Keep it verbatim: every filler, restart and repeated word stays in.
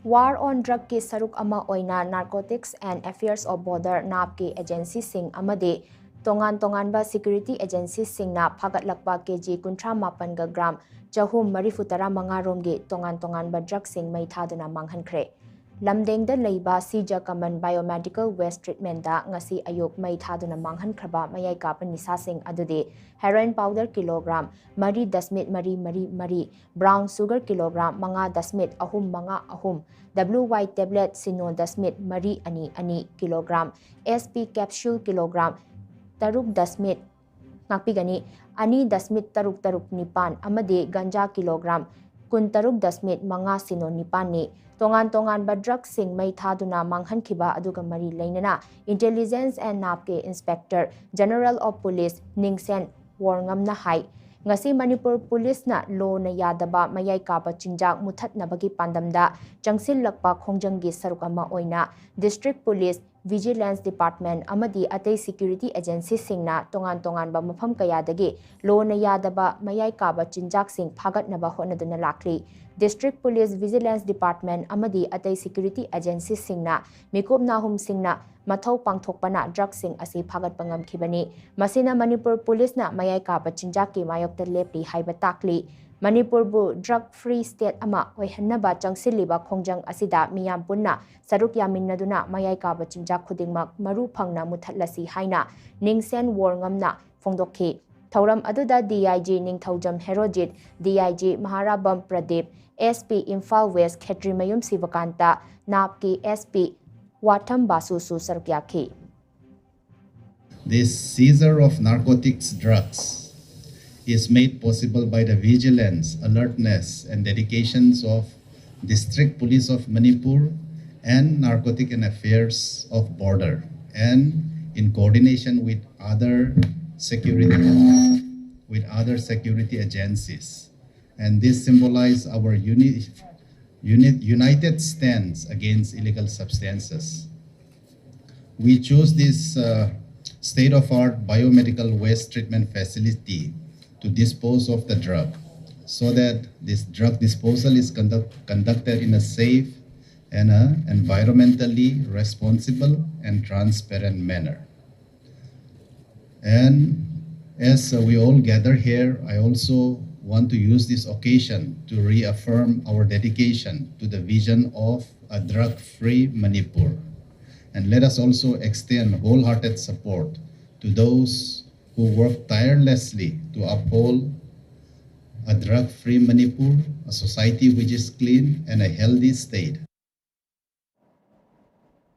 War on Drugꯀꯤ ꯁꯔꯨꯛ ꯑꯃ ꯑꯣꯏꯅ Narcotics and Affairs of Border, NABꯀꯤ agencyꯁꯤꯡ ꯑꯃꯗꯤ ꯇꯣꯉꯥꯟ ꯇꯣꯉꯥꯟꯕ security agencyꯁꯤꯡꯅ ꯐꯥꯒꯠꯂꯛꯄ ꯀꯦ ꯖꯤ ꯀꯨꯟꯊ꯭ꯔꯥ ꯃꯥꯄꯟꯒ gram ꯆꯍꯨꯝ ꯃꯔꯤꯐꯨ ꯇꯔꯥ ꯃꯉꯥ ꯔꯣꯝꯒꯤ ꯇꯣꯉꯥꯟ ꯇꯣꯉꯥꯟꯕ drugꯁꯤꯡ ꯃꯩ ꯊꯥꯗꯨꯅ ꯃꯥꯡꯍꯟꯈ꯭ꯔꯦ꯫ ꯂꯝꯗꯦꯡꯗ ꯂꯩꯕ ꯁꯤꯖ ꯀꯃꯟ Biomedical Waste Treatmentꯇ ꯉꯁꯤ ꯑꯌꯨꯛ ꯃꯩ ꯊꯥꯗꯨꯅ ꯃꯥꯡꯍꯟꯈ꯭ꯔꯕ ꯃꯌꯥꯏ ꯀꯥꯕ ꯅꯤꯁꯥꯁꯤꯡ ꯑꯗꯨꯗꯤ heroin powder kilogram ꯃꯔꯤ ꯗꯁꯃꯤꯠ ꯃꯔꯤ ꯃꯔꯤ ꯃꯔꯤ, brown sugar kilogram ꯃꯉꯥ ꯗꯁꯃꯤꯠ ꯑꯍꯨꯝ ꯃꯉꯥ ꯑꯍꯨꯝ, W Y tablet ꯁꯤꯅꯣ ꯗꯁꯃꯤꯠ ꯃꯔꯤ ꯑꯅꯤ ꯑꯅꯤ kilogram, S P capsule kilogram ꯇꯔꯨꯛ ꯗꯁꯃꯤꯠ, ꯉꯥꯛꯄꯤꯒꯅꯤ, ꯑꯅꯤ ꯗꯁꯃꯤꯠ ꯇꯔꯨꯛ ꯇꯔꯨꯛ ꯅꯤꯄꯥꯟ ꯑꯃꯗꯤ ꯒꯟꯖꯥ kilogram ꯀꯨꯟꯇꯔꯨꯛ ꯗꯁꯃꯤꯠ ꯃꯉꯥ ꯁꯤꯅꯣ ꯅꯤꯄꯥꯟꯅꯤ꯫ ꯇꯣꯉꯥꯟ ꯇꯣꯉꯥꯟꯕ drugꯁꯤꯡ ꯃꯩ ꯊꯥꯗꯨꯅ ꯃꯥꯡꯍꯟꯈꯤꯕ ꯑꯗꯨꯒ ꯃꯔꯤ ꯂꯩꯅꯅ Intelligence and NABꯀꯤ Inspector General of Police ꯅꯤꯡꯁꯦꯟ ꯋꯣꯔꯉꯝꯅ ꯍꯥꯏ, ꯉꯁꯤ ꯃꯅꯤꯄꯨꯔ ꯄꯨꯂꯤꯁꯅ ꯂꯣꯅ ꯌꯥꯗꯕ ꯃꯌꯥꯏ ꯀꯥꯕ ꯆꯤꯟꯖꯥꯛ ꯃꯨꯊꯠꯅꯕꯒꯤ ꯄꯥꯟꯗꯝꯗ ꯆꯪꯁꯤꯜꯂꯛꯄ ꯈꯣꯡꯖꯪꯒꯤ ꯁꯔꯨꯛ ꯑꯃ ꯑꯣꯏꯅ District Police, Vigilance Department ꯑꯃꯗꯤ ꯑꯇꯩ security agencyꯁꯤꯡꯅ ꯇꯣꯉꯥꯟ ꯇꯣꯉꯥꯟꯕ ꯃꯐꯝ ꯀꯌꯥꯗꯒꯤ ꯂꯣꯅ ꯌꯥꯗꯕ ꯃꯌꯥꯏ ꯀꯥꯕ ꯆꯤꯟꯖꯥꯛꯁꯤꯡ ꯐꯥꯒꯠꯅꯕ ꯍꯣꯠꯅꯗꯨꯅ ꯂꯥꯛꯂꯤ꯫ District Police, Vigilance Department ꯑꯃꯗꯤ ꯑꯇꯩ security agencyꯁꯤꯡꯅ ꯃꯤꯀꯨꯞ ꯅꯥꯍꯨꯝꯁꯤꯡꯅ ꯃꯊꯧ ꯄꯥꯡꯊꯣꯛꯄꯅ drugꯁꯤꯡ ꯑꯁꯤ ꯐꯥꯒꯠꯄ ꯉꯝꯈꯤꯕꯅꯤ꯫ ꯃꯁꯤꯅ ꯃꯅꯤꯄꯨꯔ ꯄꯨꯂꯤꯁꯅ ꯃꯌꯥꯏ ꯀꯥꯕ ꯆꯤꯟꯖꯥꯛꯀꯤ ꯃꯥꯌꯣꯛꯇ ꯂꯦꯞꯂꯤ ꯍꯥꯏꯕ ꯇꯥꯛꯂꯤ꯫ ꯃꯅꯤꯄꯨꯔꯕꯨ drug free state ꯑꯃ ꯑꯣꯏꯍꯟꯅꯕ ꯆꯪꯁꯤꯜꯂꯤꯕ ꯈꯣꯡꯖꯪ ꯑꯁꯤꯗ ꯃꯤꯌꯥꯝ ꯄꯨꯟꯅ ꯁꯔꯨꯛ ꯌꯥꯃꯤꯟꯅꯗꯨꯅ ꯃꯌꯥꯏ ꯀꯥꯕ ꯆꯤꯟꯖꯥꯛ ꯈꯨꯗꯤꯡꯃꯛ ꯃꯔꯨ ꯐꯪꯅ ꯃꯨꯊꯠꯂꯁꯤ ꯍꯥꯏꯅ ꯅꯤꯡꯁꯦꯟ ꯋꯣꯔꯉꯝꯅ ꯐꯣꯡꯗꯣꯛꯈꯤ꯫ ꯊꯧꯔꯝ ꯑꯗꯨꯗ D I G Ningthoujam Herojit, D I G ꯃꯍꯥꯔꯥꯕꯝ Pradeep, S P Imphal West Khetrimayum ꯁꯤꯕꯀꯥꯟꯇ, NABꯀꯤ S P ꯋꯥꯊꯝ ꯕꯥꯁꯨꯁꯨ ꯁꯔꯨꯛ ꯌꯥꯈꯤ꯫ This seizure of narcotics drugs is made possible by the vigilance, alertness, and dedications of District Police of Manipur and Narcotic and Affairs of Border, and in coordination with other security with other security agencies. And this symbolizes our uni, uni, united stance against illegal substances. We choose this uh, state-of-art biomedical waste treatment facility to dispose of the drug, so that this drug disposal is conduct, conducted in a safe, in an environmentally responsible and transparent manner. And as uh, we all gather here, I also want to use this occasion to reaffirm our dedication to the vision of a drug-free Manipur. And let us also extend wholehearted support to those who work tirelessly to uphold a drug-free Manipur, a society which is clean and a healthy state.